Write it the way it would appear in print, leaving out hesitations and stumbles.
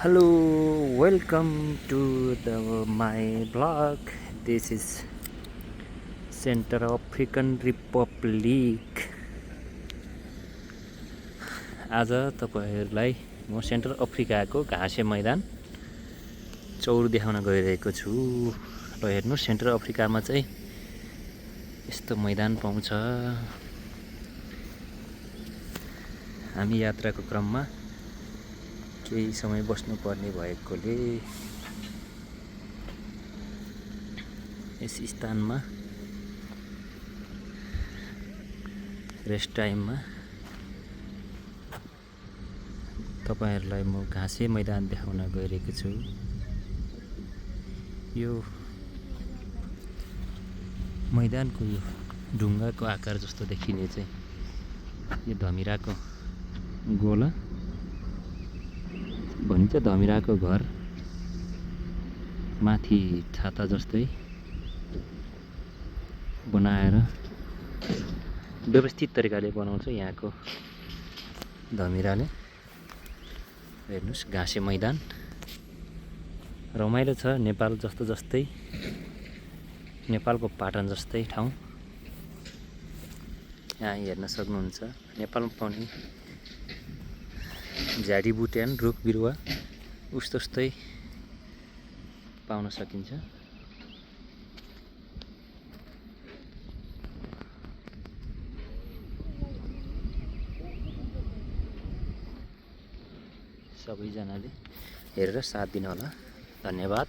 Hello, welcome to my blog. This is Central African Republic. आज तपाईहरुलाई म central अफ्रिकाको घाँसे मैदान चौर देखाउन गइरहेको छु। र हेर्नु सेन्ट्रल अफ्रिकामा चाहिँ यस्तो मैदान पाउँछ। हामी यात्राको क्रममा केही समय बस्नु पर्ने भएकोले यस स्थानमा रेस्ट टाइममा तपाईहरुलाई म घाँसे मैदान देखाउन गइरहेको छु। यो मैदानको यो ढुङ्गाको आकार जस्तो देखिने चाहिँ यो धमिराको गोला भनिन्छ। धमिराको घर माथि छाता जस्तै बनाएर व्यवस्थित तरिकाले बनाउँछ यहाँको धमिराले। हेर्नुस् घाँसे मैदान रमाइलो छ। नेपाल जस्तै नेपालको पाटन जस्तै ठाउँ यहाँ हेर्न सक्नुहुन्छ। नेपालमा पाउने झाडीबुट्यान रुख बिरुवा उस्तै पाउन सकिन्छ। सबैजनाले हेरेर साथ दिनु होला। धन्यवाद।